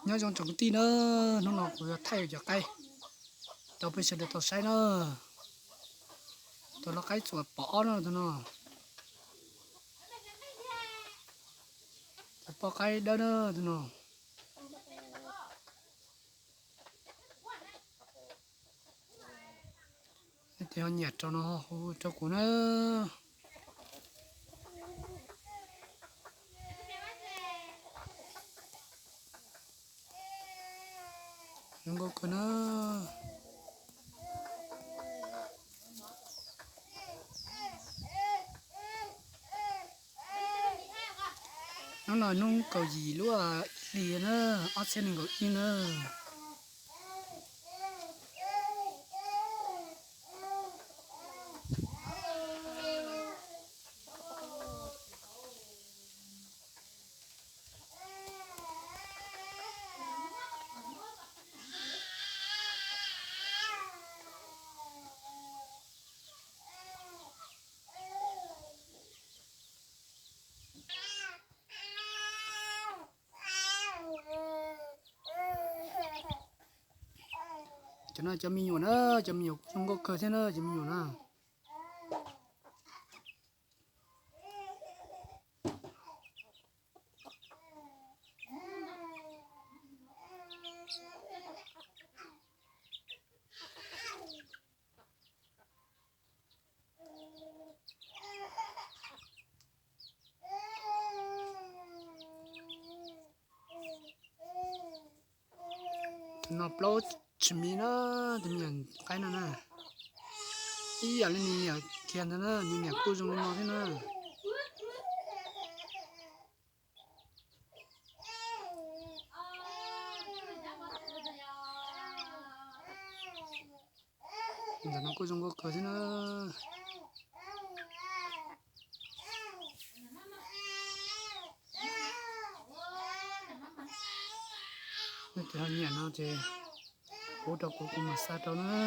Nyob zoo tsoom kwv tij na, hnub no kuv yuav thaij cov qaib rau peb sawv daws tau saib na. Tus lau qaib txuas pom ob na tus no. Tus poj qaib dawb na tus no. Leej twg ho nyiam rau no ho hu rau kuv na. Zoo nkauj kawg na. Hnub no hnub kaum yim lub ib hlis na, ob txhiab nees nkaum ib na. Cov no cov me nyuam na, cov me nyuam zoo nkauj kawg thiab na, cov me nyuam na. Tus no plaub tsis mis na, tus me nyuam qaib no na. Ib yam li nws niam kiag ntag na, nws niam kuj zoo li no thiab na. Ntawm no kuj zoo nkauj kawg thiab na. Leej twg ho nyiam no ces hu rau kuv, kuv mam xa rau na.